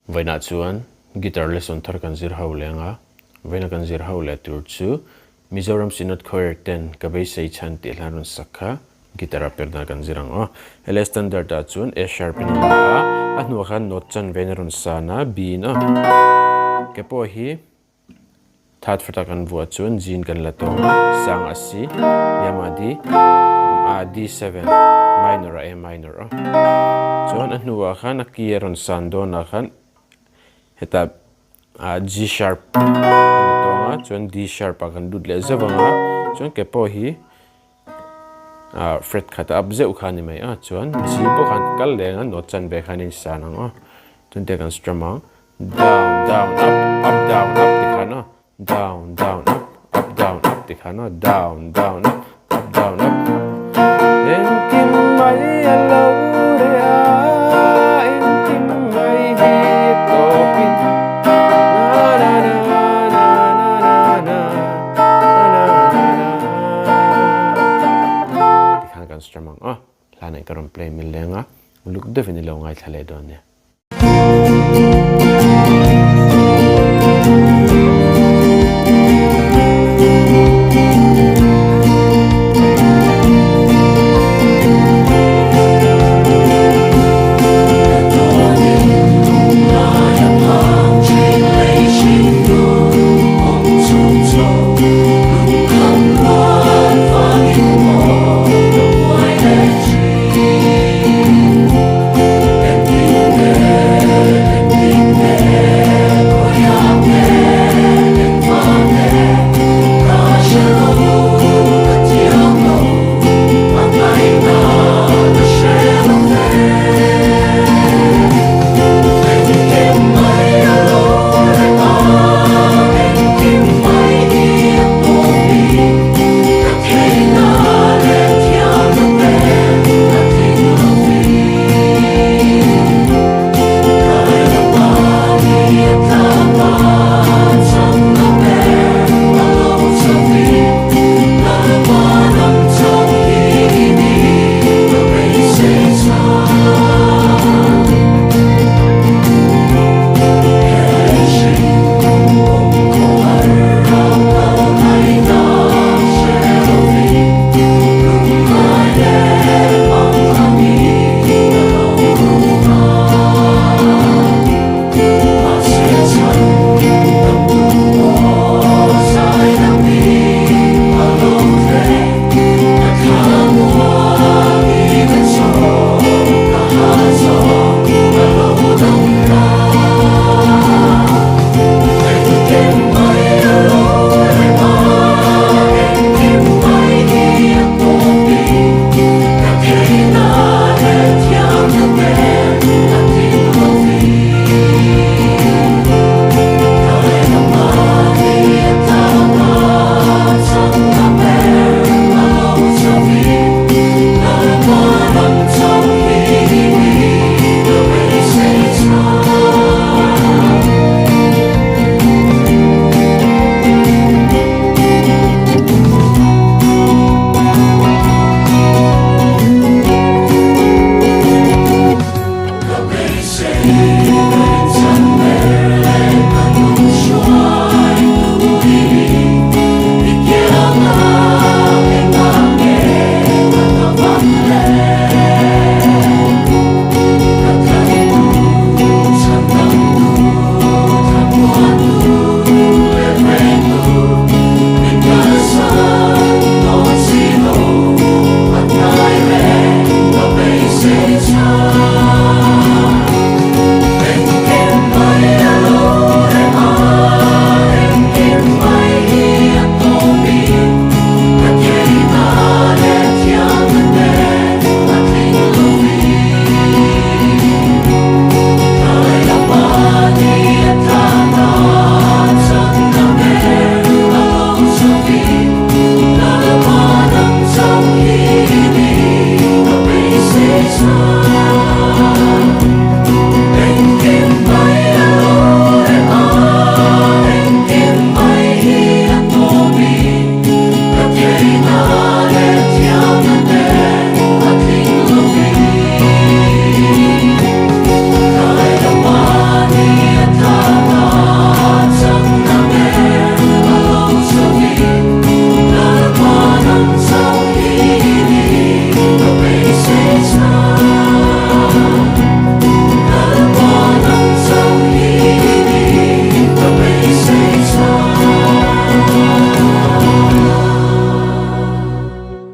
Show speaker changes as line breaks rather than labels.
Vawiinah chuan guitar lesson thar kan zir ho leng a, vawiina kan zir ho leh tur chu Mizoram Synod Choir ten ka beisei chhan tih hlan rawn sak kha guitar a per dan kan zir ang aw. Helai standard ah chuan A sharp in a la a, a hnuah khan note chanve in a rawn san a, B in a. Ke pawh hi Third fret a kan vuah chuan G in kan la tawng a, sang a C, hniam a D, a D7, minor a A minor a. Chuan a hnuah khan a key a rawn san dawnah khan hetah G sharp a ni tawng a, chuan D sharp ah kan lut leh zeuh ang a, chuan ke pawh hi fret khat a up zeuh kha a ni mai a, chuan G pawh khan kal leh ang a, note chanve khan a insan ang a, chuan tiang kan strum ang. Down down up up down up ti khan a down down up up down up ti khan a down down up up down up Engkim mai a lo reh a engkim mai hi tawpin na na na na na na na na na na ti khan kan strum ang a hla nei ka rawn play mil leng a uluk deuhin i lo ngaithla leh dawn nia.